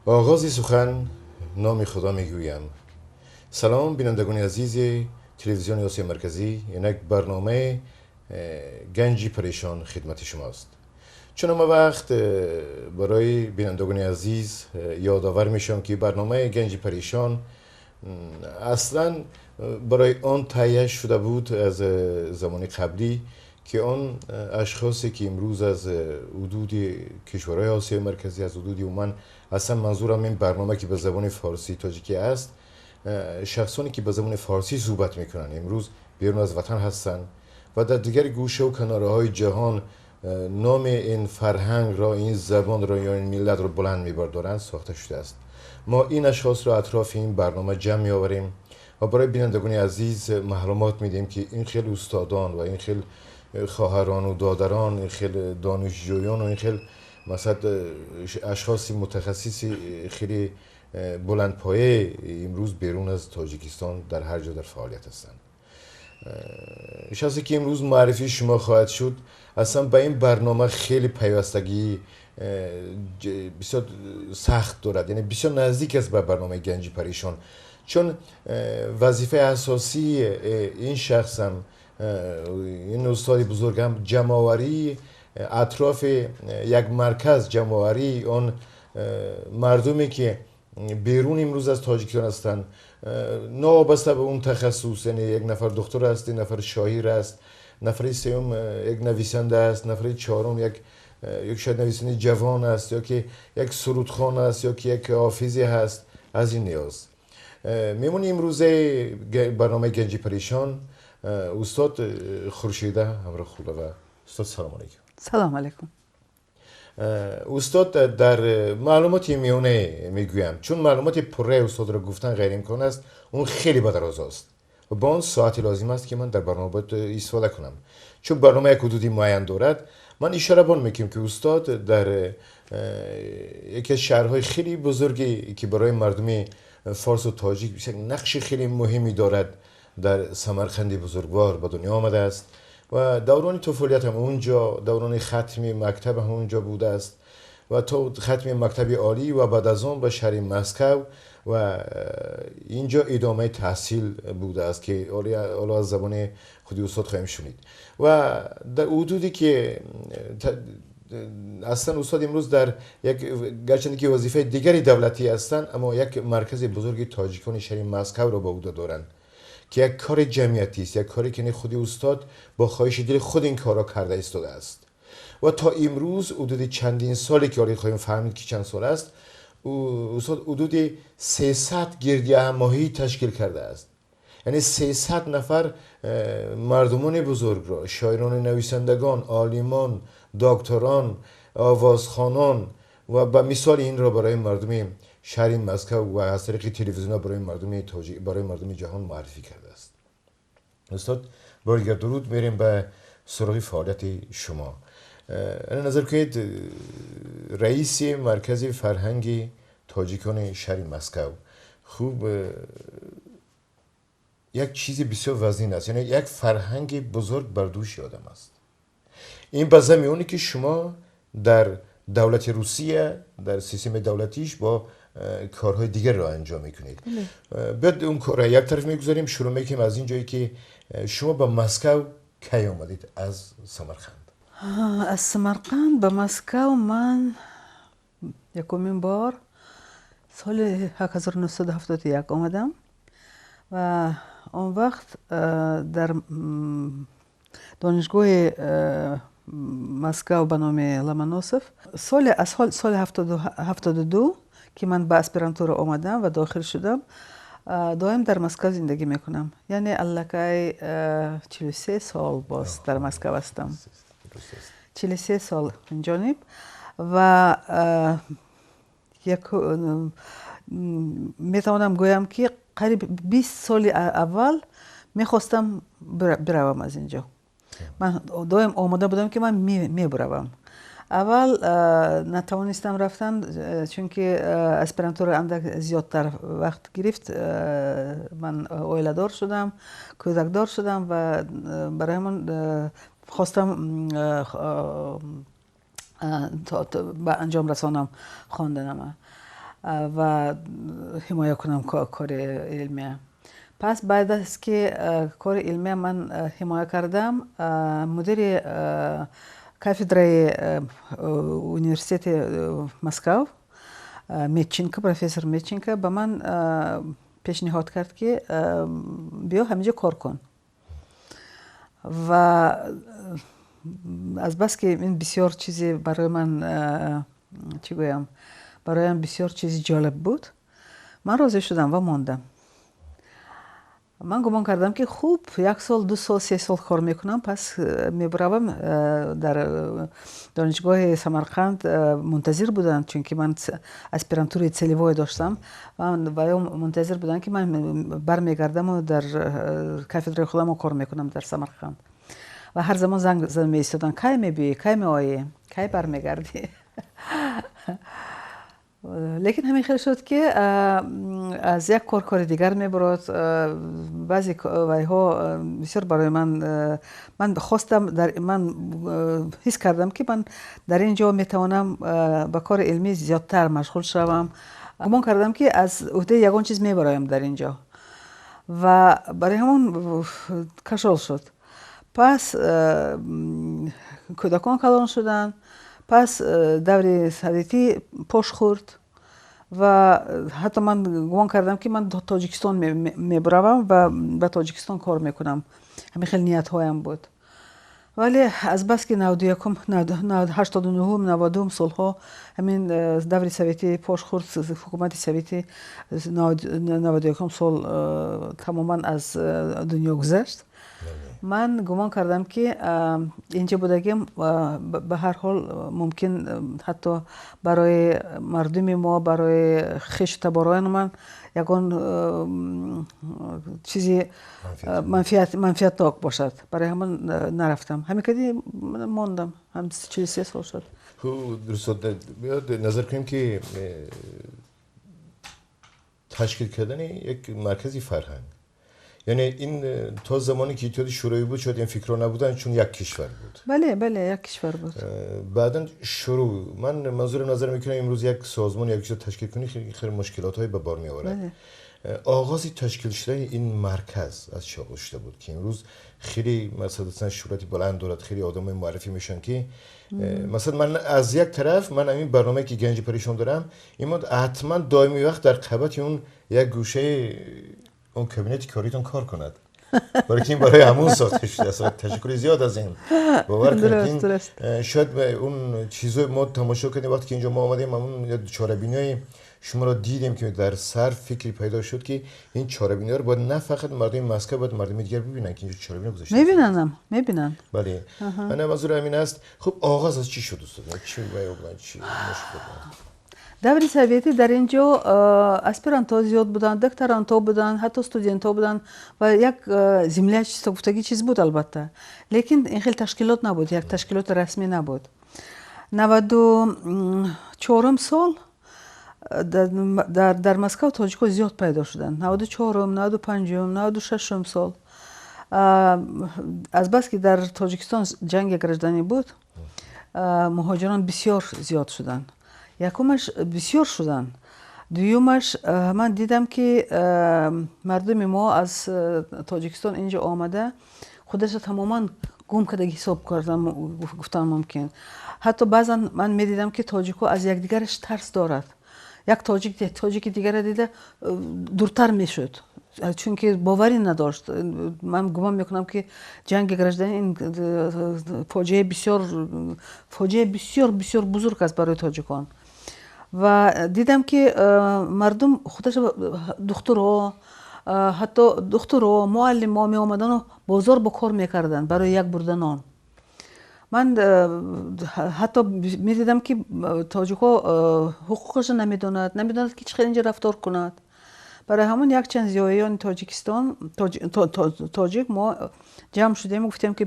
Оғози сухан номи Худо мегӯям. Салом, бинандагони азизи телевизиони Осиёи Марказӣ. Инак барномаи Ганҷи Парешон хидмати шумост. Чун ҳама вақт барои бинандагони азиз ёдовар мешавам, ки барномаи Ганҷи Парешон аслан барои он таҳия шуда буд аз замони қаблӣ, ки он ашхосе ки имрӯз аз ҳудуди кишварҳои Осиёи Марказӣ, аз ҳудуди умуман, аслан манзурам ин барнома ки ба забони форсӣ тоҷикӣ аст, шахсоне ки ба забони форсӣ суҳбат мекунанд, имрӯз берун аз ватан ҳастанд ва дар дигар гӯшаву канораҳои ҷаҳон номи ин фарҳангро, ин забонро ё ин миллатро баланд мебардоранд, сохта шудааст. Мо ин ашхосро атрофи ин барнома ҷамъ меоварем ва барои бинандагони азиз маълумот медиҳем, ки ин хел устодон ва ин хел хоҳарону додарон, ин хел донишҷӯён ва ин хел масалан ашхоси мутахассиси хеле баландпоя имрӯз берун аз Тоҷикистон дар ҳар ҷо дар фаъолият ҳастанд. Шахсе ки имрӯз муаррифии шумо хоҳад шуд, аслан ба ин барнома хеле пайвастагии бисёр сахт дорад, яъне бисёр наздик аст ба барномаи Ганҷи Парешон, чун вазифаи асосии ин шахсам, ин устоди бузургам, ҷамъоварии атрофи як марказ, ҷамъоварии он мардуме ки берун имрӯз аз Тоҷикистон ҳастанд, новобаста ба он тахассус, яъне як нафар духтур аст, як нафар шоир аст, нафари сеюм як нависанда аст, нафари чорум як шояд нависандаи ҷавон аст, ё ки як сурудхон аст, ё ки як ҳофизе ҳаст. Аз ин ниёз мемони имрӯзаи барномаи Ганҷи Парешон устод Хуршеда Ҳамроқулова. Устод, салом алейкум. Салом алейкум. Устод, дар маълумоти миёна мегӯям, чун маълумоти пурраи устодро гуфтан ғайриимкон аст, он хеле ба дароз аст ва ба он соате лозим аст, ки ман дар барнома бояд истифода кунам, чун барнома як ҳудуди муайян дорад. Ман ишора бон мекунам, ки устод дар яке аз шаҳрҳои хеле бузурге ки барои мардуми форсу тоҷик нақши хеле муҳиме дорад, дар Самарқанди бузургвор ба дунё омадааст ва даврони туфулият ҳам унҷо, даврони хатми мактаб ҳам унҷо будааст ва то хатми мактаби олӣ ва баъд аз он ба шаҳри Москав ва инҷо идомаи таҳсил будааст, ки ҳоло аз забони худи устод хоҳем шунид. Ва дар ҳудуде ки аслан устод имрӯз дар як, гарчанде ки вазифаи дигари давлатӣ ҳастанд, аммо як маркази бузурги тоҷикони шаҳри Москавро ба уҳда доранд, ки як кори ҷамъиятист, як коре ки худи устод бо хоҳиши дили худ ин корро карда истодааст ва то имрӯз ҳудуди чандин соле ки ҳоло хоҳем фаҳмид ки чанд сол аст, устод ҳудуди 300 гирдиҳамоҳӣ ташкил кардааст. Яъне 300 нафар мардумони бузургро, шоирони, нависандагон, олимон, докторон, овозхонон ва ба мисоли инро барои мардуми шаҳри Москав ва аз тариқи телевизионҳо барои мардуми тоҷик, барои мардуми ҷаҳон муаррифӣ кардааст. Устод, бори дигар дуруд. Мерем ба суроғи фаъолияти шумо. Назар кунед, раиси маркази фарҳанги тоҷикони шаҳри Москав, хуб, як чизи бисёр вазнин аст, яъне як фарҳанги бузург бар дӯши одам аст. Ин ба замми оне ки шумо дар давлати Русия, дар системаи давлатиш бо корҳои дигарро анҷом мекунед. Биёд, он корро як тараф мегузорем, шурӯъ мекунем аз ин ҷое ки шумо ба Москав кай омадед аз Самарқанд? Аз Самарқанд ба Москав ман якумин бор соли 1971 омадам ва он вақт дар донишгоҳи Москав ба номи Ломоносов, соли аз соли 72 ки ман ба аспирантура омадам ва дохил шудам, доим дар Москав зиндагӣ мекунам, яъне аллакай 43 сол боз дар Москав ҳастам, 43 сол инҷониб. Ва метавонам гӯям, ки қариб 20 соли аввал мехостам биравам аз ин ҷо. Ман доим омода будам, ки ман мебуравам. Аввал натавонистам рафтан, чунки аспирантура андак зиёдтар вақт гирифт. Ман оиладор шудам, кӯдакдор шудам ва барои ҳамон хостам ба анҷом расонам хонданама. Ва ҳимоя кунам кори илмия. Пас баъд аз ки кори илмия ман ҳимоя кардам, мудири кафедраи университети Москав Метченко, профессор Метченко ба ман пешниҳод кард, ки биё, ҳаминҷо кор кун. Ва азбаски ин бисёр чизе барои ман, чӣ гӯям, бароям бисёр чизи ҷолиб буд, ман розӣ шудам ва мондам. Ман гумон кардам, ки хуб, як сол, 2 сол, 3 сол кор мекунам, пас мебаравам. Дар донишгоҳи Самарқанд мунтазир буданд, чунки ман аспирантураи целевой доштам ва ё мунтазир буданд, ки ман бармегардаму дар кафедраи худамо кор мекунам дар Самарқанд. Ва ҳар замон занг зада меистоданд: «Кай мебиёӣ, кай меоӣ, кай бармегардӣ?» Лекин ҳамин хел шуд, ки аз як кор кори дигар мебурод. Баъзе вайҳо бисёр барои ман, ман хостам, ман ҳис кардам, ки ман дар ин ҷо метавонам ба кори илмӣ зиёдтар машғул шавам. Гумон кардам, ки аз уҳдаи ягон чиз мебароям дар ин ҷо ва барои ҳамон кашол шуд. Пас кӯдакон калон шуданд, пас даври советӣ пош хӯрд ва ҳатто ман гумон кардам, ки ман Тоҷикистон мебаравам ва ба Тоҷикистон кор мекунам. Ҳамин хел ниятҳоям буд. Вале азбаски 91-ум, 89-ум, 90-ум солҳо ҳамин даври советӣ пош хӯрд, ҳукумати советӣ 91-ум сол тамоман аз дунё гузашт, ман гумон кардам, ки инҷо будагим ба ҳар ҳол мумкин ҳатто барои мардуми мо, барои хешу таборони ман ягон чизи манфиатнок бошад. Барои ҳамон нарафтам, ҳамин кади мондам, ҳам 43 сол шуд. Назар кунем, ки ташкил кардани як маркази фарҳанг, яъне ин то замоне ки Иттиҳоди Шӯравӣ буд, шояд ин фикрҳо набуданд, чун як кишвар буд. Бале, як кишвар буд. Баъдан шурӯъ, ман манзурам, назар мекунам, имрӯз як созмон, як чиз ташкил кунӣ, хеле мушкилотҳое ба бор меорад. Оғози ташкил шудани ин марказ аз чӣ оғоз шуда буд, ки имрӯз хеле масалан шӯҳрати баланд дорад, хеле одамои муаррифӣ мешаванд, ки масалан ман аз як тараф, ман ҳамин барномае ки Ганҷи паришон дорам, ин ҳатман доими вақт дар қабати он як гӯшаи он кабинети коритон кор кунад, барои ки ин барои ҳамун сохта шудааст. Ташаккури зиёд аз ин, бовар кунед, шояд он чизои мо тамошо кардем, вақте ки инҷо мо омадем, ҳамун чорабиниҳои шуморо дидем, ки дар сар фикре пайдо шуд, ки ин чорабиниҳоро бояд на фақат мардуми Москва, бояд мардуми дигар бибинанд, ки инҷо чорабиниҳо гузашта. Мебинанам, мебинанд. Бале, ана манзур ҳамин аст. Хуб, оғоз аз чӣ шуд, устод? Чӣ чӣ мушкил? Даври советӣ дар ин ҷо аспирантҳо зиёд буданд, докторантҳо буданд, ҳатто студентҳо буданд ва як землячество гуфтагӣ чиз буд, албатта, лекин ин хел ташкилот набуд, як ташкилоти расмӣ набуд. 94-ум сол дар Москав тоҷикҳо зиёд пайдо шуданд. 94-ум, 95-ум, 96-ум сол, азбаски дар Тоҷикистон ҷанги гражданӣ буд, муҳоҷирон бисёр зиёд шуданд. Якумаш, бисёр шуданд. Дуюмаш, ман дидам, ки мардуми мо аз Тоҷикистон инҷо омада, худаша тамоман гум кардаги ҳисоб кардан, гуфтан мумкин. Ҳатто баъзан ман медидам, ки тоҷикҳо аз якдигараш тарс дорад. Як тоҷик тоҷики дигара дида, дуртар мешуд, чунки боварӣ надошт. Ман гумон мекунам, ки ҷанги гражданӣ ин фоҷиаи бисёр, фоҷиаи бисёр бисёр бузург аст барои тоҷикон. Ва дидам, ки мардум худаша, духтуро, ҳатто духтуро, муаллимо меомадану бозор бо кор мекарданд барои як бурда нон. Ман ҳатто медидам, ки тоҷикҳо ҳуқуқашро намедонад, намедонад, ки чӣ хел инҷо рафтор кунад. Барои ҳамон якчанд зиёиёни Тоҷикистон, тоҷик, мо ҷамъ шудем, гуфтем, ки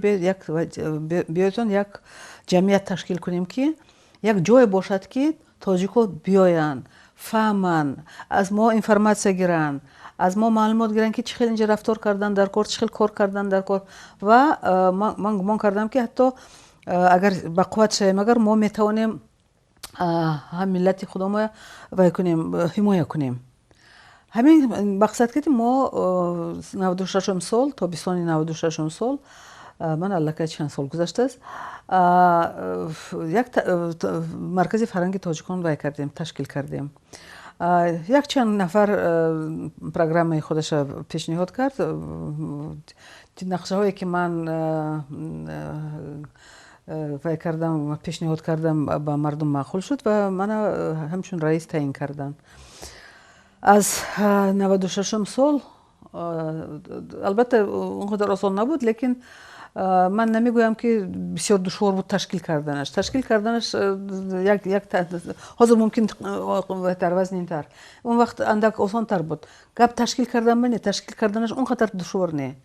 биёедон, як ҷамъият ташкил кунем, ки як ҷое бошад, ки тоҷикҳо биёянд, фаҳманд, аз мо информатсия гиранд, аз мо маълумот гиранд, ки чӣ хел инҷо рафтор кардан дар кор, чӣ хел кор кардан дар кор. Ва ман гумон кардам, ки ҳатто агар ба қувват шавем, агар мо метавонем ҳам миллати худомо вай кунем, ҳимоя кунем. Ҳамин мақсад ки мо 96-ум сол, тобистони 96-ум сол, ман аллакай чанд сол гузаштааст, як маркази фарҳанги тоҷикон вай кардем, ташкил кардем. Якчанд нафар программаи худаша пешниҳод кард. Нақшаҳое ки ман вай кардам, пешниҳод кардам, ба мардум маъқул шуд ва мана ҳамчун раис таъин карданд. Аз 96-ум сол, албатта, он қадар осон набуд, лекин ман намегӯям, ки бисёр душвор буд ташкил карданаш. Ташкил карданаш як ҳозир мумкин тар, вазнинтар, он вақт андак осонтар буд. Гап ташкил кардан не, ташкил карданаш он қадар душвор не,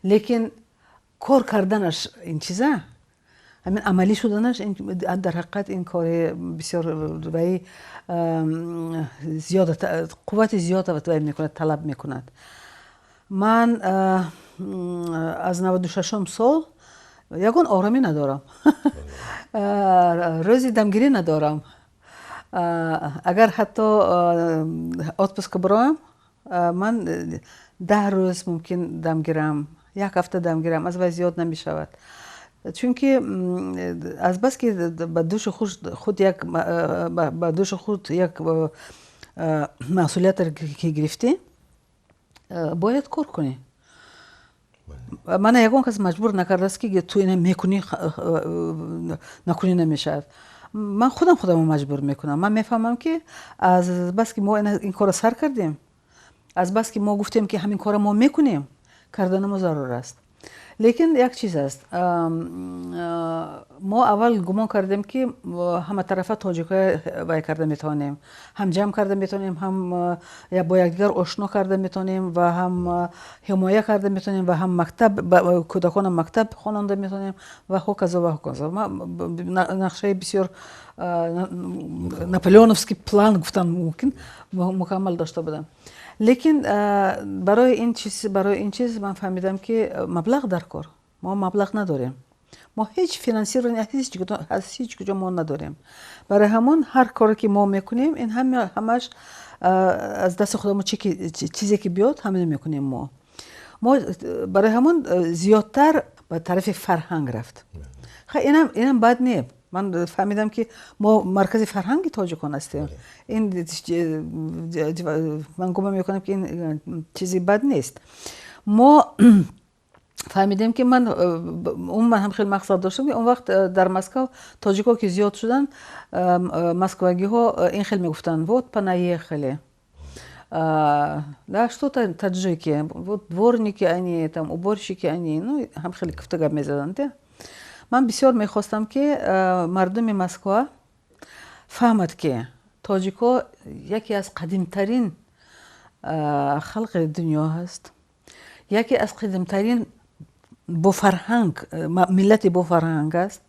лекин кор карданаш, ин чиза ҳамин амалӣ шуданаш, дар ҳақиқат ин кори бисёр ваи зиёда, қуввати зиёда вай мекунад, талаб мекунад. Ман аз 96-ум сол ягон оромӣ надорам, рӯзи дамгирӣ надорам. Агар ҳатто отпуск бироям, ман 10 рӯз мумкин дам гирам, як ҳафта дам гирам, аз вай зиёд намешавад, чунки азбаски ба дӯши худ як масъулиятро ки гирифтӣ, бояд кор кунӣ. Мана ягон кас маҷбур накардааст, ки ту ина мекунӣ, накунӣ намешавад. Ман худам худамро маҷбур мекунам. Ман мефаҳмам, ки аз бас ки мо ин корро сар кардем, аз бас ки мо гуфтем, ки ҳамин корро мо мекунем, кардани мо зарур аст. Лекин як чиз аст: мо аввал гумон кардем, ки ҳаматарафа тоҷикҳоя вай карда метавонем, ҳам ҷамъ карда метавонем, ҳам бо якдигар ошно карда метавонем ва ҳам ҳимоя карда метавонем ва ҳам мактаб, кӯдакона мактаб хононда метавонем ва ҳоказо ва ҳоказо. Нақшаи бисёр наполеоновский план гуфтан мумкин, мукаммал дошта будам. Лекин барои ин чиз ман фаҳмидам, ки маблағ дар кор. Мо маблағ надорем, мо ҳеҷ финансирование аз ҳеҷ куҷо мо надорем. Барои ҳамон ҳар коре ки мо мекунем, ин ҳамаш аз дасти худамо, чизе ки биёд, ҳамино мекунем. Мо барои ҳамон зиёдтар ба тарафи фарҳанг рафт. Инам бад не. Ман фаҳмидам, ки мо маркази фарҳанги тоҷикон ҳастем. Ин ман гумон мекунам, ки ин чизи бад нест. Мо фаҳмидем, ки ман умуман ҳам хеле мақсад доштам, ки он вақт дар Москав тоҷикҳо ки зиёд шуданд, москвагиҳо ин хел мегуфтанд: «Вот понаехали, да, что таджики, вот дворники они там, уборщики они», ну, ҳам хеле гуфта гап мезаданд. Ман бисёр мехостам, ки мардуми Москва фаҳмад, ки тоҷикҳо яке аз қадимтарин халқи дунё ҳаст, яке аз қадимтарин бофарҳанг, миллати бофарҳанг аст,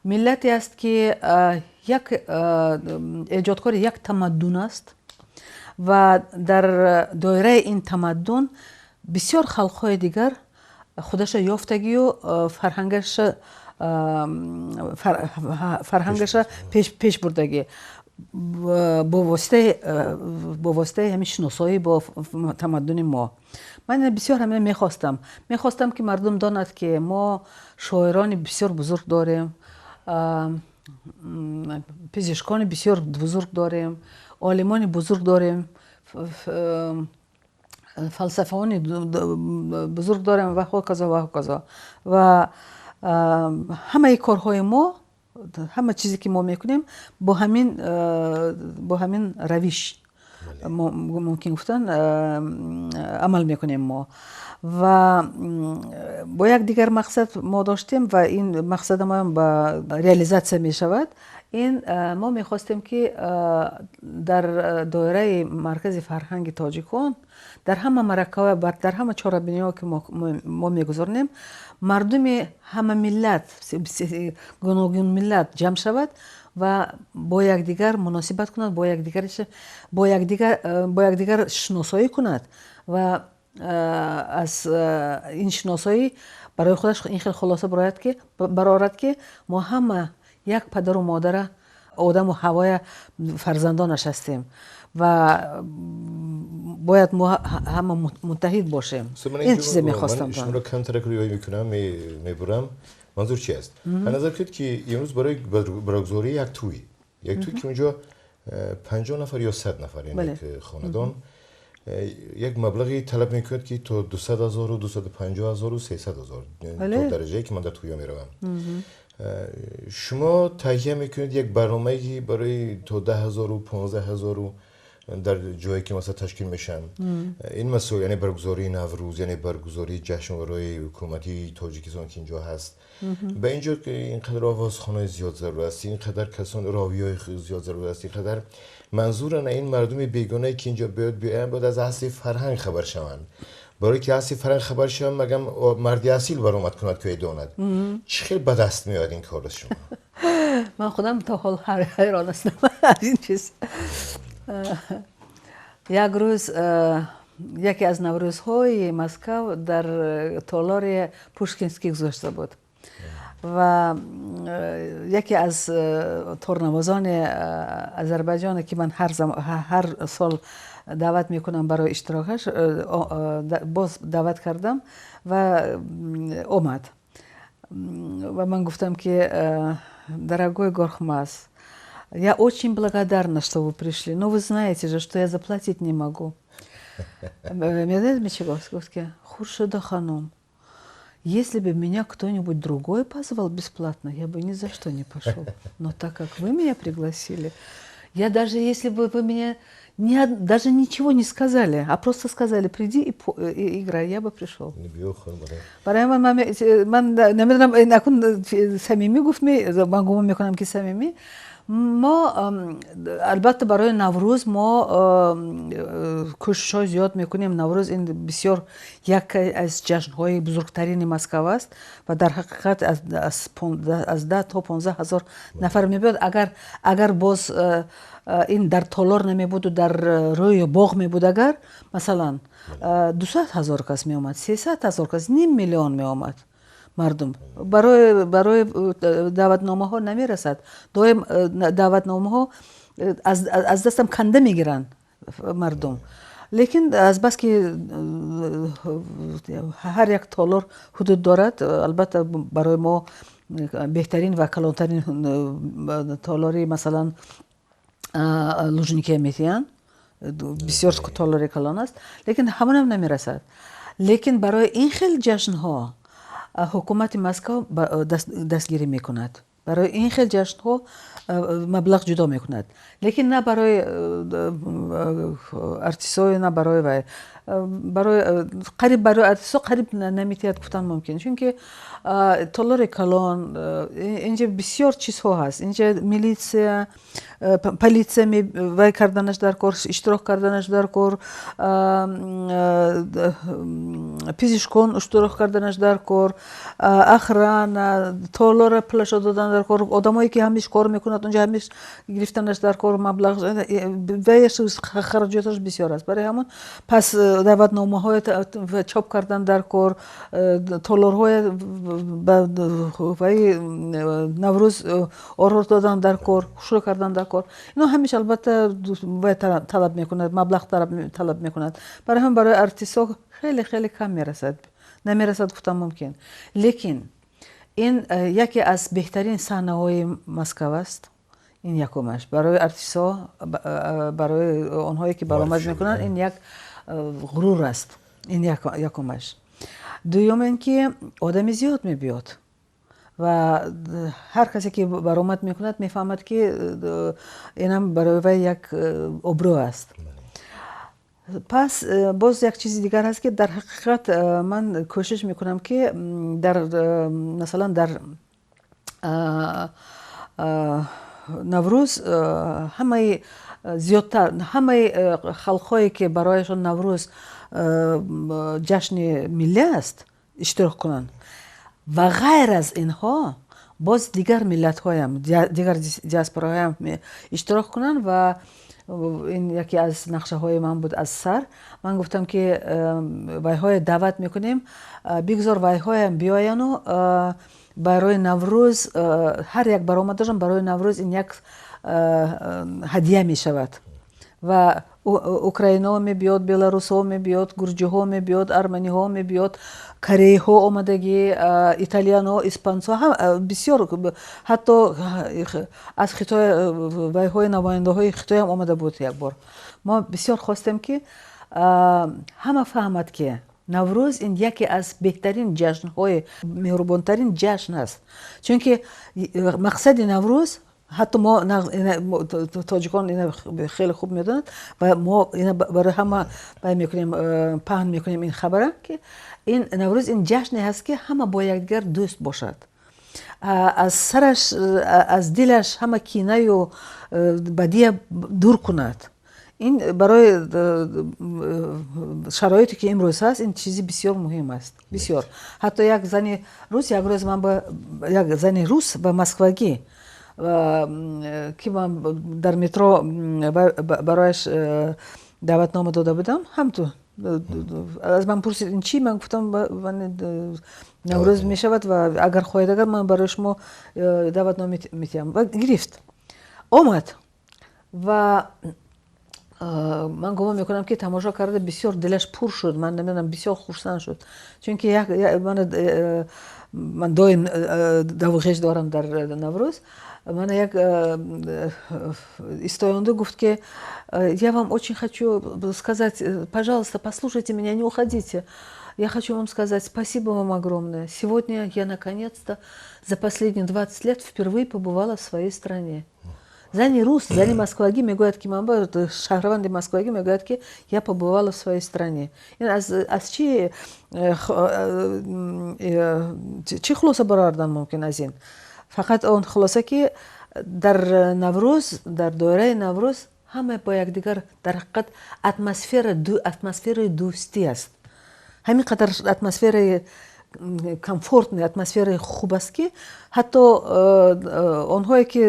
миллате аст, ки як эҷодкори як тамаддун аст ва дар доираи ин тамаддун бисёр халқҳои дигар худаша ёфтагию фарҳангаша пеш бурдагӣ бо воситаи ҳамин шиносоӣ бо тамаддуни мо. Ман бисёр ҳамина мехостам, ки мардум донад, ки мо шоирони бисёр бузург дорем, пизишкони бисёр бузург дорем, олимони бузург дорем, фалсафаони бузург дорем ва ҳоказо ва ҳоказо. Ва ҳамаи корҳои мо, ҳама чизе ки мо мекунем, бо ҳамин равиш, мумкин гуфтан, амал мекунем мо. Ва бо як дигар мақсад мо доштем ва ин мақсада моам ба реализатсия мешавад. Ин мо мехостем, ки дар доираи маркази фарҳанги тоҷикон дар ҳама маъракаҳо, дар ҳама чорабиниҳо, ки мо мегузаронем, мардуми ҳама миллат, гуногунмиллат ҷамъ шавад ва бо якдигар муносибат кунад, бо якдигар шиносоӣ кунад ва аз ин шиносоӣ барои худаш ин хел хулоса барорад, ки мо ҳама як падару модара Одаму Ҳавоя фарзандонаш ҳастем ва бояд мо ҳама муттаҳид бошем. Ин чизе мехостам. Шуморо камтарак риоя мекунам, мебурам. Манзур чи аст? Назар кунед, ки имрӯз барои баргузории як тӯй, як тӯй, ки унҷо 50 нафар ё 100 нафар, як хонадон, як маблағи талаб мекунад, ки то 200 000-у 250 000-у 300 000, то дараҷае ки ман дар тӯё меравам. Шумо таҳия мекунед як барномае барои то 10 000-у 15 000-у дар ҷое ки масалан ташкил мешаванд ин масоил, яъне баргузории Наврӯз, яъне баргузории ҷашнвораи ҳукуматии Тоҷикистон, ки инҷо ҳаст, ба инҷо инқадар овозхонаи зиёд зарур аст, инқадар касон, ровиҳои зиёд зарур аст, инқадар манзура ин мардуми бегонае ки инҷо биёд, биёянд, бояд аз асли фарҳанг хабар шаванд. Барои ки асли фарҳанг хабар шаванд, магам марди асил баромад кунад, ки донад. Чӣ хел ба даст меояд ин кор аз шумо? Ман худам то ҳол ҳайрон ҳастам аз ин чиз. Як рӯз, яке аз Наврӯзҳои Москав дар толори Пушкинский гузошта буд ва яке аз торнавозони Азарбайҷоне, ки ман ҳар сол даъват мекунам барои иштирокаш, боз даъват кардам ва омад. Ва ман гуфтам, ки дорогой Горхмаз, я очень благодарна, что вы пришли, но вы знаете же, что я заплатить не могу. Медонед, чӣ гуфт? Гуфт, ки Хуршеда ханум, если бы меня кто-нибудь другой позвал бесплатно, я бы ни за что не пошел. Но так как вы меня пригласили, я даже если бы вы меня не, даже ничего не сказали, а просто сказали: приди и играй, я бы пришел. Барои ман намедонам, акун самимӣ гуфт, ман гумон мекунам, ки самимӣ. Мо албатта барои Наврӯз мо кӯшишҳои зиёд мекунем. Наврӯз ин бисёр як аз ҷашнҳои бузургтарини Москав аст ва дар ҳақиқат аз 10 то 15 ҳазор нафар мебиёд. Агар боз ин дар толор намебуду дар рӯи боғ мебуд, агар масалан 200 000 кас меомад, 300 000 кас, ним миллион меомад мардум. Барои даъватномаҳо намерасад. Доим даъватномаҳо аз дастам канда мегиранд мардум. Лекин азбаски ҳар як толор ҳудуд дорад, албатта барои мо беҳтарин ва калонтарин толори, масалан, Лужники метиҳанд, бисёр толори калон аст, лекин ҳамонам намерасад. Лекин барои ин хел ҷашнҳо ҳукумати Москав дастгирӣ мекунад, барои ин хел ҷашнҳо маблағ ҷудо мекунад, лекин на барои артистҳо, на барои вай, барои қариб барои артистҳо қариб наметиҳад гуфтан мумкин, чунки толори калон, инҷа бисёр чизҳо ҳаст, инҷа милитсия, полиция вай карданаш дар кор, иштирок карданаш дар кор, пизишкон иштирок карданаш дар кор, охрана, толора пулашо додан дар кор, одамое ки ҳамиш кор мекунад онҷа, ҳамиш гирифтанаш дар кор маблағ, ваяш хароҷоташ бисёр аст. Барои ҳамон пас даъватномаҳои чоп кардан дар кор, толорҳои ваи Наврӯз орост додан дар кор, хушрӯ кардан дар кор, ино ҳамеш албатта вай талаб мекунад, маблағ талаб мекунад. Барои ҳамин барои артистҳо хеле хеле кам мерасад, намерасад гуфтан мумкин. Лекин ин яке аз беҳтарин саҳнаҳои Москав аст. Ин якумаш барои артистҳо, барои онҳое ки баромад мекунанд, ин як ғурур аст. Ин якумаш. Дуюм, ин ки одами зиёд мебиёд ва ҳар касе ки баромад мекунад, мефаҳмад, ки инам барои вай як обрӯ аст. Пас боз як чизи дигар ҳаст, ки дар ҳақиқат ман кӯшиш мекунам, ки дар масалан дар Наврӯз ҳамаи зиёдтар, ҳамаи халқҳое ки барояшон Наврӯз ҷашни миллӣ аст, иштирок кунанд ва ғайр аз инҳо боз дигар миллатҳоям, дигар диаспораҳоям иштирок кунанд. Ва ин яке аз нақшаҳои ман буд аз сар. Ман гуфтам, ки вайҳое даъват мекунем, бигзор вайҳоям биёяну барои Наврӯз ҳар як баромадашон барои Наврӯз ин як ҳадия мешавад ва украинаҳо мебиёд, беларусҳо мебиёд, гурҷиҳо мебиёд, арманиҳо мебиёд, кореиҳо омадагӣ, италиянҳо, испанцҳо, бисёр, ҳатто аз Хитой вайҳои намояндаҳои Хитоям омада буд як бор. Мо бисёр хостем, ки ҳама фаҳмад, ки Наврӯз ин яке аз беҳтарин ҷашнҳои, меҳрубонтарин ҷашн аст, чунки мақсади Наврӯз, ҳатто мо тоҷикон ина хеле хуб медонанд ва мо ина барои ҳама бай мекунем, паҳн мекунем ин хабара, ки ин Наврӯз ин ҷашне ҳаст, ки ҳама бо якдигар дӯст бошад, аз сараш, аз дилаш ҳама кинаю бадия дур кунад. Ин барои шароите, ки имрӯз ҳаст, ин чизи бисёр муҳим аст, бисёр. Ҳатто як зани рус як рӯз ман ба як зани рус ба москвагӣ, ки ман дар метро барояш даъватнома дода будам, ҳамту аз ман пурсид: «Ин чӣ?» Ман гуфтам: «Наврӯз мешавад ва агар хоҳед, агар ман барои шумо даъватнома метиҳам». Ва гирифт, омад ва ман гумон мекунам, ки тамошо карда, бисёр дилаш пур шуд, ман намедонам, бисёр хурсанд шуд, чунки ман доим давухеш дорам дар Наврӯз. Мана як истоянду гуфт, ки: «Я вам очень хочу сказать, пожалуйста, послушайте меня, не уходите. Я хочу вам сказать спасибо вам огромное. Сегодня я наконец-то за последние 20 лет впервые побывала в своей стране». Зани рус, зани москвагӣ мегӯяд, ки ман шаҳрванди москвагӣ мегӯяд, ки я побывала в своей стране. Ин аз чи чӣ хулоса баровардан мумкин аз ин? Фақат он хулоса, ки дар Наврӯз, дар доираи Наврӯз ҳама бо якдигар, дар ҳақиқат атмосфераи дӯстӣ аст. Ҳамин қадар атмосфераи комфортный, атмосфераи хуб аст, ки ҳатто онҳое, ки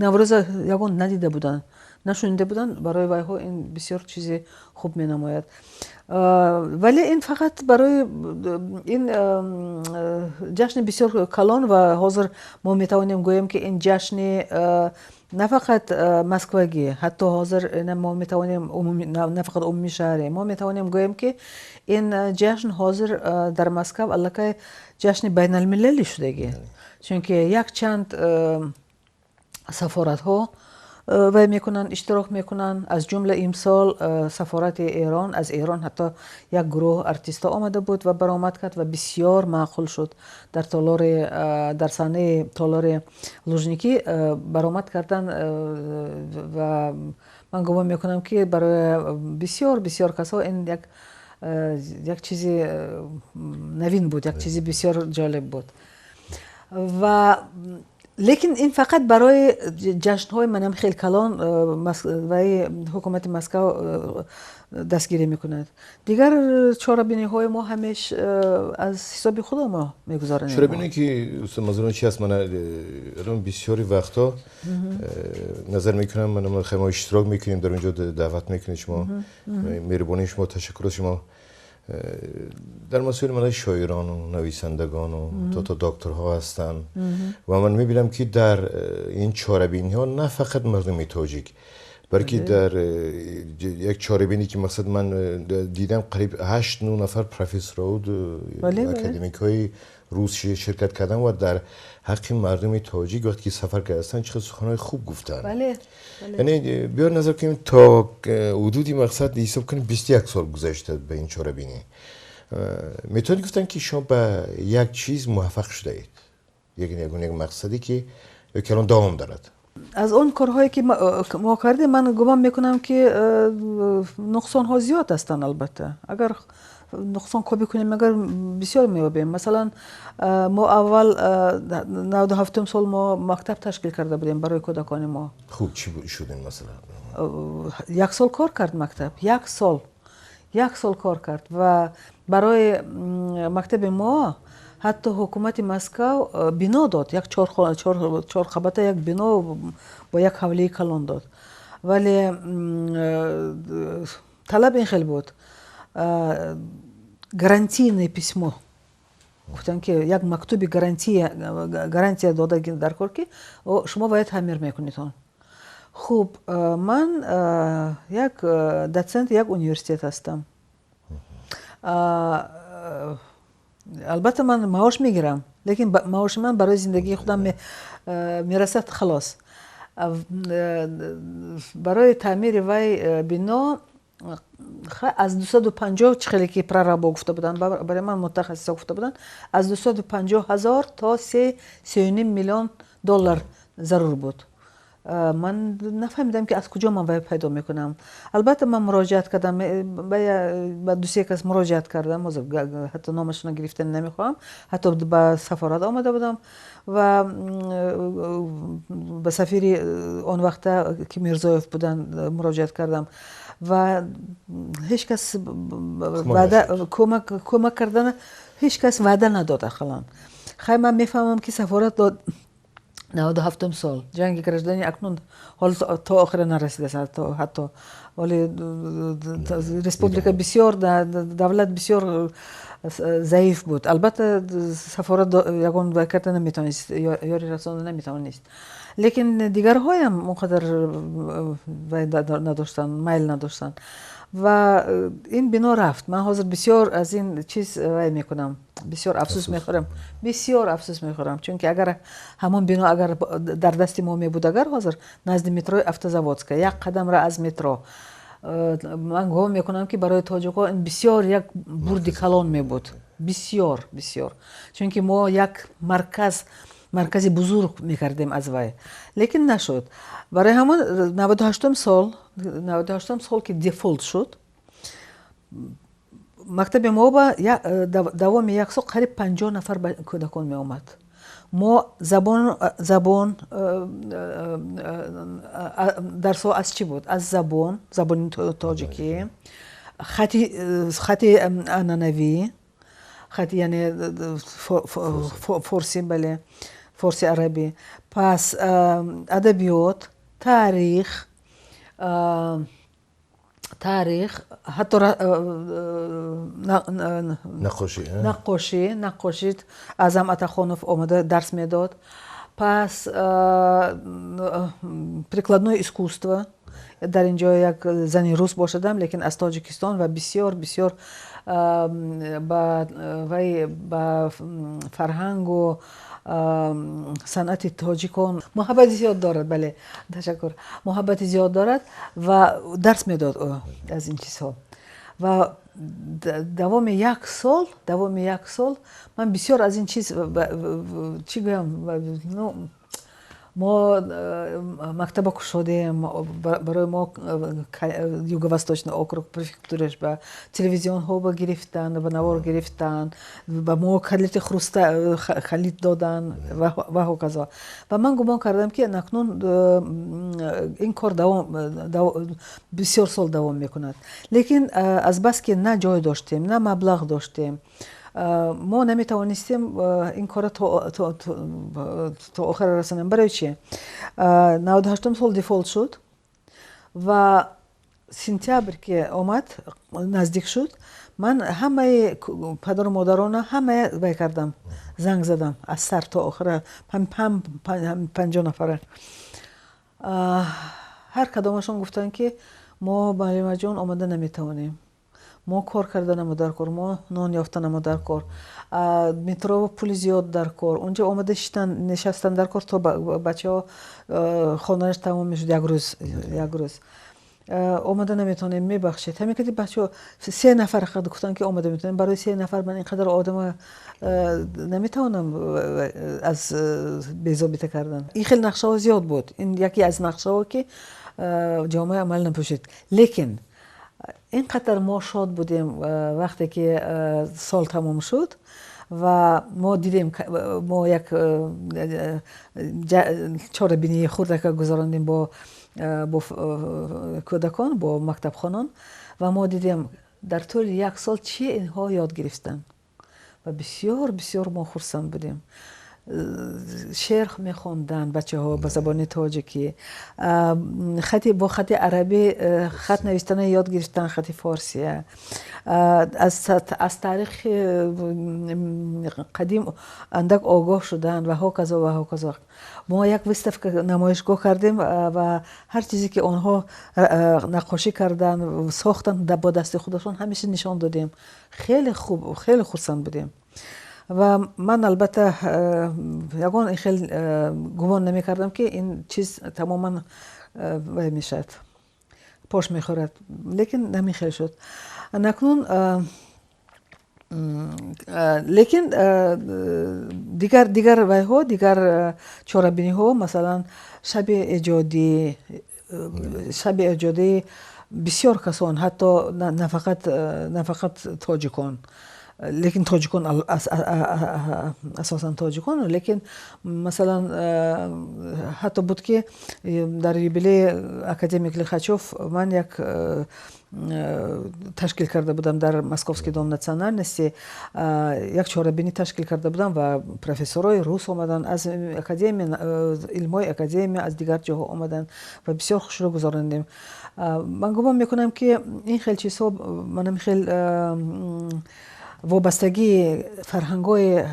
Наврӯза ягон надида буданд, нашунида буданд, барои вайҳо ин бисёр чизи хуб менамояд. Вале ин фақат барои ин ҷашни бисёр калон ва ҳозир мо метавонем гӯем, ки ин ҷашни на фақат москвагӣ, ҳатто ҳозир мо метавонем на фақат умумии шаҳре, мо метавонем гӯем, ки ин ҷашн ҳозир дар Москав аллакай ҷашни байналмилалӣ шудагӣ, чунки якчанд сафоратҳо вай мекунанд, иштирок мекунанд. Аз ҷумла имсол сафорати Эрон, аз Эрон ҳатто як гурӯҳ артистҳо омада буд ва баромад кард ва бисёр маъқул шуд. Дар толори, дар саҳнаи толори Лужники баромад карданд ва ман гумон мекунам, ки барои бисёр бисёр касҳо ин як чизи навин буд, як чизи бисёр ҷолиб буд. Ва лекин ин фақат барои ҷашнҳои манам хел калон ваи ҳукумати Москав дастгирӣ мекунад. Дигар чорабиниҳои мо ҳамеш аз ҳисоби худо мо мегузаронем. Чорабинӣ ки, устод, мазмуни чи аст? Ман бисёри вақтҳо назар мекунам, мо иштирок мекунем дар онҷо, даъват мекунед шумо, меҳрубонии шумо, ташаккур аз шумо. Дар масоили мана шоирону нависандагону то докторҳо ҳастанд ва ман мебинам, ки дар ин чорабиниҳо на фақат мардуми тоҷик, балки дар як чорабинӣ, ки мақсад ман дидам, қариб 8-9 нафар профессору академикҳои рус ширкат карданд ва дар ҳаққи мардуми тоҷик, вақте ки сафар кардастанд, чӣ қадр суханҳои хуб гуфтанд. Яъне биёр назар кунем, то ҳудуди мақсад ҳисоб кунем, 21 сол гузашта ба ин чорабинӣ. Метавонед гуфтанд, ки шумо ба як чиз муваффақ шудаед, ягон як мақсаде, ки ё он давом дорад? Аз он корҳое, ки мо кардем, ман гумон мекунам, ки нуқсонҳо зиёд ҳастанд. Албатта, агар нуқсон кобӣ кунем, агар бисёр меёбем. Масалан, мо аввал 97-ум сол мо мактаб ташкил карда будем барои кӯдакони мо. Хуб, чӣ шуд ин масъала? Як сол кор кард мактаб, як сол, як сол кор кард ва барои мактаби мо ҳатто ҳукумати Москав бино дод, як чорқабата як бино бо як ҳавлии калон дод. Вале талаб ин хел буд: гарантийное письмо гуфтанд, ки як мактуби гарантия дода дар кор, ки шумо бояд таъмир мекунед он. Хуб, ман як доценти як университет ҳастам. Албатта, ман маош мегирам, лекин маоши ман барои зиндагии худам мерасад, халос. Барои таъмири вай бино аз 250, чӣ хеле ки прорабо гуфта буданд барои ман, мутахассисо гуфта буданд, аз 250 ҳазор то 3,5 миллион доллар зарур буд. Ман нафаҳмидам, ки аз куҷо ман вай пайдо мекунам. Албатта, ман муроҷиат кардам, ба дусе кас муроҷиат кардам, ҳозир ҳатто номашонро гирифтан намехоҳам. Ҳатто ба сафорат омада будам ва ба сафири он вақта, ки Мирзоев буданд, муроҷиат кардам ва ҳеҷ кас кӯмак кардана, ҳеҷ кас ваъда надод ақаллан. Хай, ман мефаҳмам, ки сафорат 97-ум сол ҷанги гражданӣ акнун ҳол то охира нарасидааст, ҳатто вале республика бисёр, давлат бисёр заиф буд. Албатта, сафорат ягон вай карда наметавонист, ёри расонда наметавонист, лекин дигарҳоям он қадар вай надоштанд, майл надоштанд ва ин бино рафт. Ман ҳозир бисёр аз ин чиз вай мекунам, бисёр афсӯс мехӯрам, бисёр афсӯс мехӯрам, чунки агар ҳамон бино агар дар дасти мо мебуд, агар ҳозир назди метрои Автозаводская, як қадамра аз метро, ман гумон мекунам, ки барои тоҷикҳо ин бисёр як бурди калон мебуд, бисёр, бисёр, чунки мо як марказ, маркази бузург мекардем аз вай, лекин нашуд. Барои ҳамон 98-ум сол, 98-ум сол ки дефолт шуд, мактаби мо ба давоми як сол қариб 50 нафар кӯдакон меомад. Мо забон дарсҳо аз чӣ буд? Аз забон, забони тоҷикӣ, хати анъанавӣ, хати, яъне форсӣ, бале, форси арабӣ, пас адабиёт, таърих, ҳатто наққошӣ. Аъзам Атахонов омада дарс медод. Пас прикладное искусство, дар ин ҷо як зани рус бошадам, лекин аз Тоҷикистон ва бисёр, бисёр ба вай, ба фарҳангу санъати тоҷикон муҳаббати зиёд дорад. Бале, ташаккур. Муҳаббати зиёд дорад ва дарс медод ӯ аз ин чизҳо. Ва давоми як сол ман бисёр аз ин чиз, чӣ гӯям, ну, мо мактаба кушодем, барои мо Юго-Восточный округ, префектураш ба телевизионҳо ба гирифтан, ба навор гирифтан, ба мо калити хруста халит додан ва ҳоказо. Ва ман гумон кардам, ки акнун ин кор бисёр сол давом мекунад, лекин азбаски на ҷой доштем, на маблағ доштем, мо наметавонистем ин корро то охира расонем. Барои чи? 98-ум сол дефолт шуд ва сентябр ки омад, наздик шуд, ман ҳамаи падару модарона ҳамая вай кардам, занг задам аз сар то охира, ҳам 50 нафара. Ҳар кадомашон гуфтанд, ки мо, муаллимаҷон, омада наметавонем, мо кор карданамо дар кор, мо нон ёфтанамо дар кор, метро пули зиёд дар кор, унҷо омада шитан, нишастан дар кор, то бачаҳо хонданаш тамом мешуд, як рӯз, як рӯз омада наметавонем, мебахшед. Ҳамин кади бачаҳо се нафар гуфтанд, ки омада метавонем. Барои се нафар ман ин қадар одама наметавонам аз безобита кардан. Ин хел нақшаҳо зиёд буд. Ин яке аз нақшаҳо, ки ҷомаи амал напӯшид, лекин ин қадар мо шод будем, вақте ки сол тамом шуд ва мо дидем, мо як чорабинии хурдака гузарондем бо кӯдакон, бо мактабхонон ва мо дидем, дар тӯли як сол чӣ инҳо ёд гирифтанд, ва бисёр, бисёр мо хурсанд будем. Шеър мехонданд бачаҳо ба забони тоҷикӣ, хати бо хати арабӣ хат навиштана ёд гирифтан, хати форсия, аз таърихи қадим андак огоҳ шуданд ва ҳоказо ва ҳоказо. Мо як выставка, намоишгоҳ кардем ва ҳар чизе ки онҳо наққошӣ карданд, сохтанд бо дасти худашон, ҳамеша нишон додем. Хеле хуб, хеле хурсанд будем. Ва ман албатта ягон ин хел гумон намекардам, ки ин чиз тамоман вай мешавад, пош мехӯрад, лекин ҳамин хел шуд. Анакнун лекин дигар вайҳо, дигар чорабиниҳо, масалан шаби эҷодӣ, шаби эҷодӣ бисёр касон, ҳатто на фақат тоҷикон, лекин тоҷикон, асосан тоҷикон, лекин масалан ҳатто буд, ки дар юбилеи академик Лихачев ман як ташкил карда будам дар Московский дом национальности, як чорабинӣ ташкил карда будам ва профессорои рус омаданд, аз академия, илмҳои академия, аз дигар ҷоҳо омаданд ва бисёр хушрӯ гузаронидем. Ман гумон мекунам, ки ин хел чизҳо, манам хел вобастагии фарҳангҳои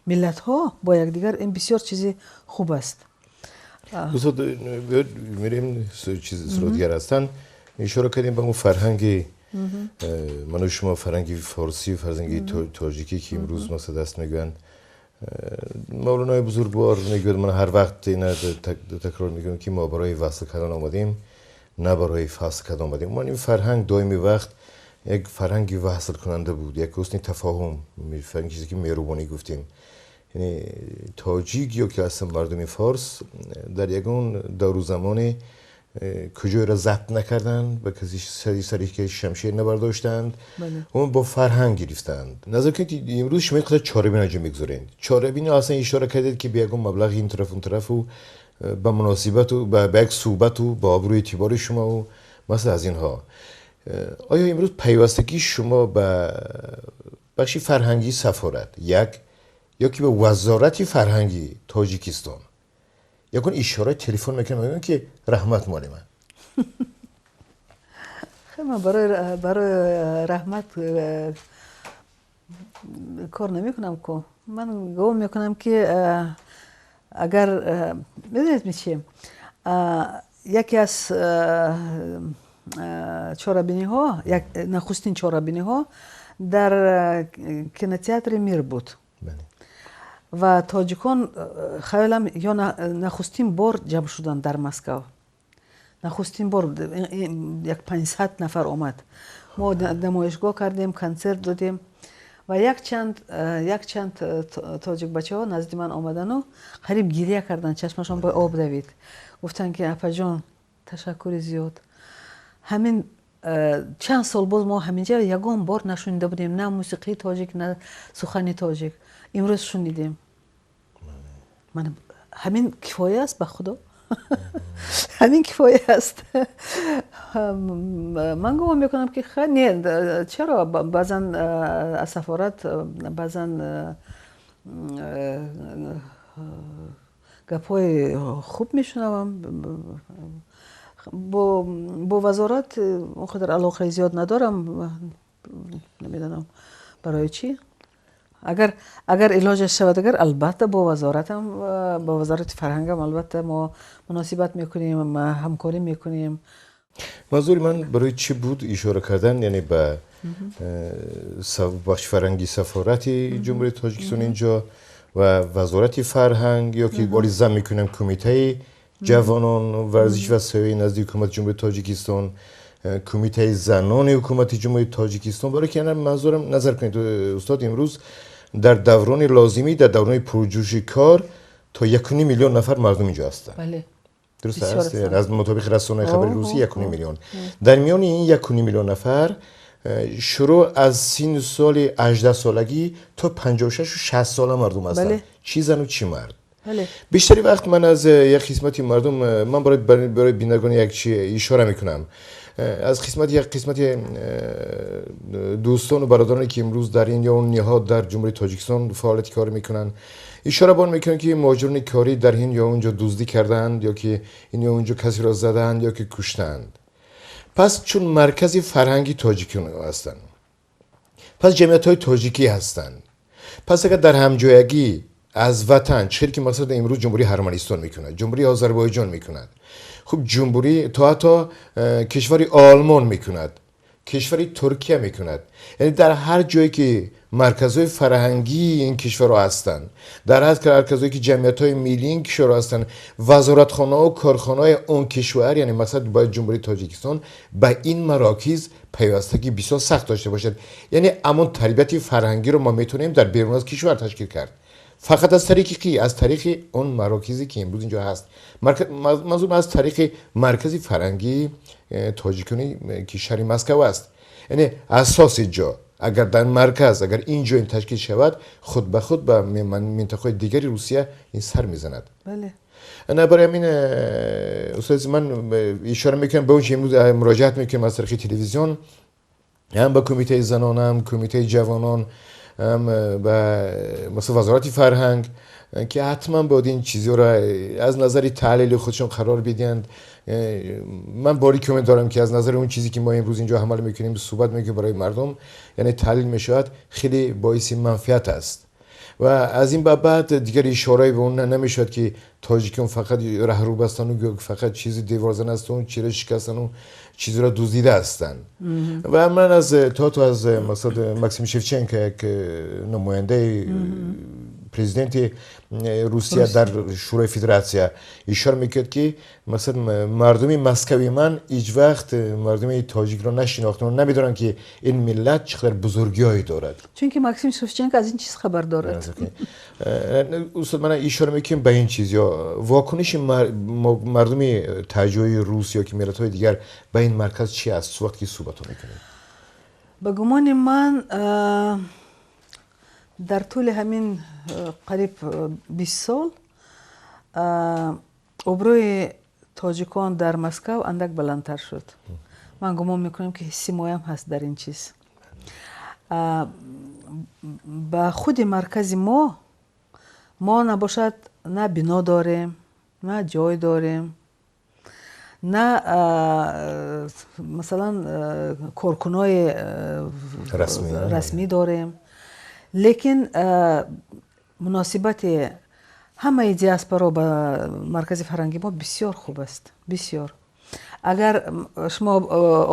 миллатҳо бо якдигар, ин бисёр чизи хуб аст. Устод, мерем чиз дигар ҳастанд. Ишора кардем ба он фарҳанги ману шумо, фарҳанги форсӣ, фарҳанги тоҷикӣ, ки имрӯз масалан даст мегӯянд. Мавлонои бузургвор мегӯяд, ман ҳар вақт ина такрор мекунам, ки мо барои васл кардан омадем, на барои фасл кардан омадем. Ман ин фарҳанг доими вақт як фарҳанги васлкунанда буд, як ҳусни тафоҳум, фарҳанг, чизе ки меҳрубонӣ гуфтем. Яъне тоҷик ё ки аслан мардуми форс дар ягон давру замоне куҷоеро забт накарданд, ба каси сари ки шамшер набардоштанд, он бо фарҳанг гирифтанд. Назар кунед, имрӯз шумо инқадар чорабин анҷом мегузоред. Чорабино аслан ишора кардед, ки ба ягон маблағи ин тараф, он тарафу ба муносибату ба як суҳбату ба обрӯи эътибори шумову масалан аз инҳо. Оё имрӯз пайвастагии шумо ба бахши фарҳангии сафорат як ё ки ба вазорати фарҳанги Тоҷикистон ягон ишораи телефон мекунам, мегӯям, ки раҳмат, муаллима? Ман барои раҳмат кор намекунам ку. Ман гумон мекунам, ки агар медонед, чи яке аз чорабиниҳо, нахустин чорабиниҳо дар кинотеатри «Мир» буд ва тоҷикон, хаёлам, ё нахустин бор ҷамъ шуданд дар Москав, нахустин бор як 500 нафар омад. Мо намоишгоҳ кардем, консерт додем ва якчанд тоҷик бачаҳо назди ман омадану қариб гиря карданд, чашмашон бо об давид. Гуфтанд, ки апаҷон, ташаккури зиёд, ҳамин чанд сол боз мо ҳаминҷа ягон бор нашунида будем на мусиқии тоҷик, на сухани тоҷик, имрӯз шунидем. Ҳамин кифоя аст, ба Худо, ҳамин кифоя аст. Ман гумон мекунам, ки не, чаро, баъзан аз сафорат баъзан гапҳои хуб мешунавам. Бо вазорат он қадар алоқаи зиёд надорам, намедонам барои чӣ. Агар илоҷаш шавад, агар албатта бо вазоратам, бо вазорати фарҳангам албатта мо муносибат мекунем, ҳамкорӣ мекунем. Манзури ман барои чӣ буд ишора кардан, яъне ба бахши фарҳанги сафорати Ҷумҳурии Тоҷикистон инҷо ва вазорати фарҳанг ё ки боли зам мекунем кумитаи ҷавонон, варзиш ва сайёҳӣ назди ҳукумати Ҷумҳурии Тоҷикистон, кумитаи занони ҳукумати Ҷумҳурии Тоҷикистон, барои ки манзурам, назар кунед, устод, имрӯз дар даврони лозимӣ, дар даврони пурҷӯши кор то 1,5 миллион нафар мардум инҷо ҳастанд. Дуруст аст, аз мутобиқи расонаи хабари русӣ 1,5 миллион. Дар миёни ин 1,5 миллион нафар шурӯъ аз синну соли 18 солагӣ то 56-у 60 сола мардум ҳастанд, чӣ зану чӣ мард. Бештари вақт ман аз як қисмати мардум, ман барои бинандагон як чи ишора мекунам. از قسمت یک قسمت دوستان و برادرانی که امروز در این یا اون نهاد در جمهوری تاجیکستان فعالیت کار میکنن اشاره بان میکنن که مهاجران کاری در این یا اونجا دزدی کردند یا که این یا اونجا کسی را زدند یا که کشتند. پس چون مرکز فرهنگی تاجیکان هستند، پس جمعیت های تاجیکی هستند، پس اگر در همجایگی از وطن چه که مثلا امروز جمهوری ارمنستان میکند، جمهوری آذربایجان میکند، خب جمهوری تا حتی کشور آلمان میکند، کشور ترکیه میکند، یعنی در هر جایی که مرکزهای فرهنگی این کشورها هستند، در هر مرکزهایی که جمعیت‌های ملی این کشورها هستند، وزارتخانه و کارخانه‌های اون کشور، یعنی مثلا باید جمهوری تاجیکستان به این مراکز پیوستگی بسیار سخت داشته باشد. یعنی همون تربیت فرهنگی رو ما میتونیم در بیرون از کشور تشکیل کرد، فقط از طریق کی؟ از طریق اون مراکزی که امروز اینجا هست. منظور از طریق مرکز فرهنگی تاجیکانی که شهر مسکو است. یعنی اساس جا اگر در مرکز، اگر اینجا این تشکیل شود، خود به خود به منطقه دیگری روسیه این سر میزند. بله. نه برای همین استاد من اشاره میکنم به اون که امروز مراجعت میکنم از طریق تلویزیون، هم به کمیته زنان، هم کمیته جوانان، هم به مثلا وزارت فرهنگ، که حتما باید این چیزی را از نظر تحلیل خودشون قرار بدهند. من باری که دارم که از نظر اون چیزی که ما امروز اینجا حمله میکنیم، صحبت میکنیم برای مردم، یعنی تحلیل میشود، خیلی باعث منفیت است. و از این بعد دیگر اشاره به اون نمیشود که تاجیکان فقط رهرو بستن و فقط چیزی دیوارزن هستن و چیزی شکستن و چیزی را دزدیده هستند. و من از تا از مثلا ماکسیم شفچنکو یک نماینده پرزیدنت روسیه در شورای فدراسیا اشاره میکرد که مثلا مردم مسکوی من هیچ وقت مردم تاجیک را نشناختن و نمیدونن که این ملت چقدر بزرگی‌هایی دارد. چون که ماکسیم شفچنکو از این چیز خبر دارد. استاد من اشاره میکنم به این چیز، یا واکنش مردم تاجیک روس یا که ملت‌های دیگر به این مرکز چی است وقتی که صحبت میکنید؟ به گمان من در طول همین قریب 20 سال обрӯи тоҷикон дар Москав андак баландтар шуд. Ман гумон мекунам ки ҳисси моям ҳаст дар ин чиз. Ба худи маркази мо набошад, на бино дорем, на ҷой дорем, на масалан коркунои расмӣ дорем. Лекин муносибати ҳамаи диаспоро ба маркази фарҳанги мо бисёр хуб аст, бисёр. Агар шумо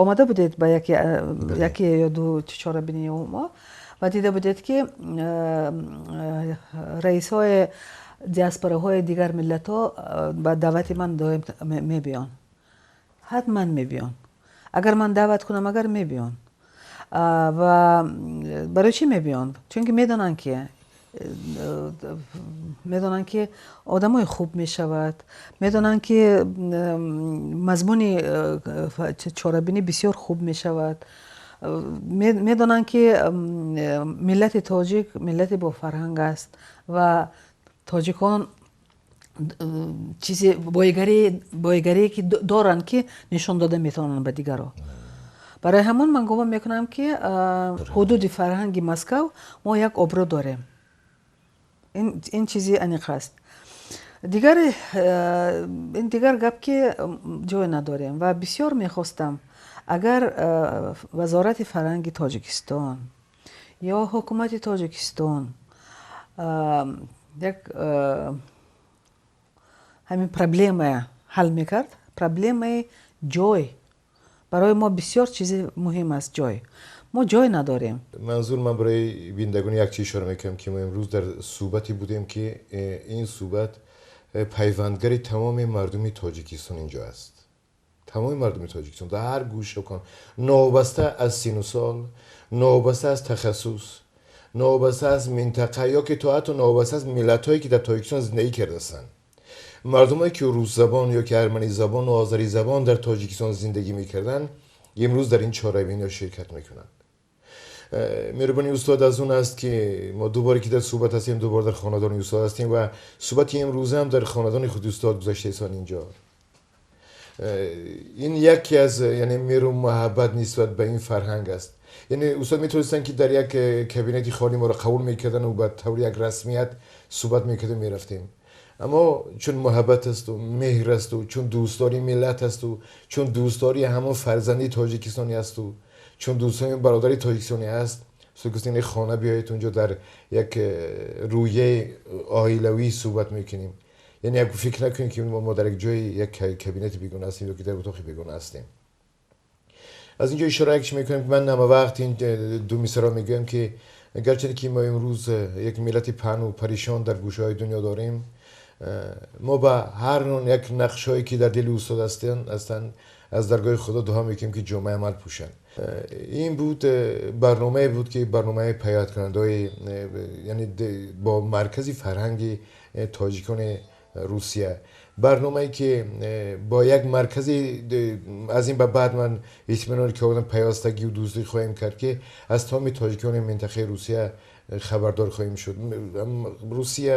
омада будед ба яке ё ду чорабинии мо ва дида будед ки раисҳои диаспораҳои дигар миллатҳо ба даъвати ман доим мебиён, ҳатман мебиён. Агар ман даъват кунам, агар мебиён. Ва барои чӣ мебиён? Чунки медонанд ки одамои хуб мешавад, медонанд ки мазмуни чорабинӣ бисёр хуб мешавад, медонанд ки миллати тоҷик миллати бофарҳанг аст ва тоҷикон чизи боигарие ки доранд ки нишон дода метавонанд ба дигарро. Барои ҳамон ман гумон мекунам ки ҳудуди фарҳанги Москав мо як обрӯ дорем. Ин чизи аниқ аст. Дигар ин дигар гап ки ҷой надорем ва бисёр мехостам агар вазорати фарҳанги Тоҷикистон ё ҳукумати Тоҷикистон як ҳамин проблемая ҳал мекард, проблемаи ҷой барои мо бисёр чизи муҳим аст. Ҷой мо ҷой надорем. Манзур ман барои биндагон як чиз ишора мекунам ки мо имрӯз дар суҳбате будем ки ин суҳбат пайвандгари тамоми мардуми Тоҷикистон инҷо аст. Тамоми мардуми Тоҷикистон дар ҳар гӯша кон, новобаста аз сину сол, новобаста аз тахассус, новобаста аз минтақа ё ки то ҳатто новобаста аз миллатҳое ки дар Тоҷикистон зиндагӣ кардаастанд. Мардумое ки русзабон ё ки арманизабон ва озаризабон дар Тоҷикистон зиндагӣ мекарданд, имрӯз дар ин чорабиниҳо ширкат мекунанд. Меҳрубонии устод аз он аст ки мо дубора ки дар суҳбат ҳастем, дубора дар хонадони устод ҳастем ва суҳбати имрӯза ҳам дар хонадони худи устод гузаштаисон инҷо. Ин яке аз яъне меҳру муҳаббат нисбат ба ин фарҳанг аст. Яъне устод метавонистанд, ки дар як кабинети холӣ моро қабул мекарданд ва ба таври як расмият суҳбат мекардем, мерафтем. Аммо чун муҳаббат асту меҳр асту чун дӯстдории миллат асту чун дӯстдории ҳамон фарзанди тоҷикистонӣ асту чун дӯстони бародари тоҷикистонӣ аст, устод гуфтем, хона биёед, унҷо дар як рӯяи оилавӣ суҳбат мекунем. Яъне як фикр накунем, ки мо дар як ҷои як кабинети бегона ҳастем ё ки дар утоқи бегона ҳастем. Аз инҷо ишора якш мекунем, ки ман ҳама вақт ин ду мисраро мегӯям, ки гарчанде ки мо имрӯз як миллати паҳну паришон дар гӯшаҳои дунё дорем, мо ба ҳар як нақшҳое, ки дар дили устод ҳастанд, аз даргоҳи худо дуо мекунем, ки ҷомаи амал пӯшанд. Ин буд барномае буд, ки барномаи пайвандкунандаҳои, яъне бо маркази фарҳанги тоҷикони Русия, барномае, ки бо як маркази аз ин ба баъд ман итминон ки овардам, пайвастагию дӯстӣ хоҳем кард, ки аз тамоми тоҷикони минтақаи Русия хабардор хоҳем шуд. Русия,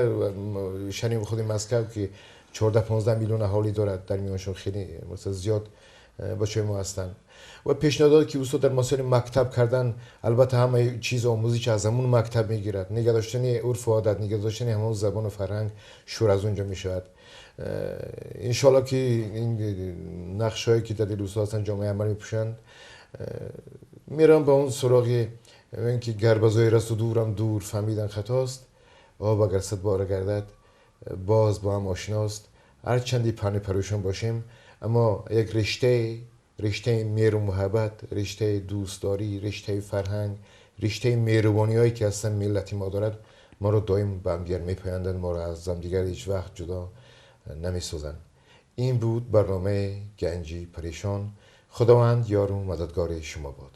шаҳри худи Москав, ки 14-15 миллион аҳолӣ дорад, дар миёншон хеле зиёд бачаҳои мо ҳастанд. Ва пешниҳодот, ки устод дар масоили мактаб кардан, албатта ҳамаи чиз омӯзиш аз ҳамун мактаб мегирад, нигоҳ доштани урфу одат, нигоҳ доштани ҳамон забону фарҳанг шур аз он ҷо мешавад. Иншоалло, ки ин нақшҳое, ки дар дили устод ҳастанд, ҷомаи амал мепӯшанд. Меравам ба он суроғи ин, ки гар ба зоҳир аз ту дурам, дур фаҳмидан хатост, об агар сад бора гардад, боз бо ҳам ошиност. Ҳарчанди паҳни парешон бошем, аммо як риштаи меҳру муҳаббат, риштаи дӯстдорӣ, риштаи фарҳанг, риштаи меҳрубониҳое, ки ҳастан миллати мо дорад, моро доим ба ҳамдигар мепоянданд, моро аз ҳамдигар ҳеҷ вақт ҷудо намесозанд. Ин буд барномаи Ганҷи парешон. Худованд ёру мададгори шумо бод.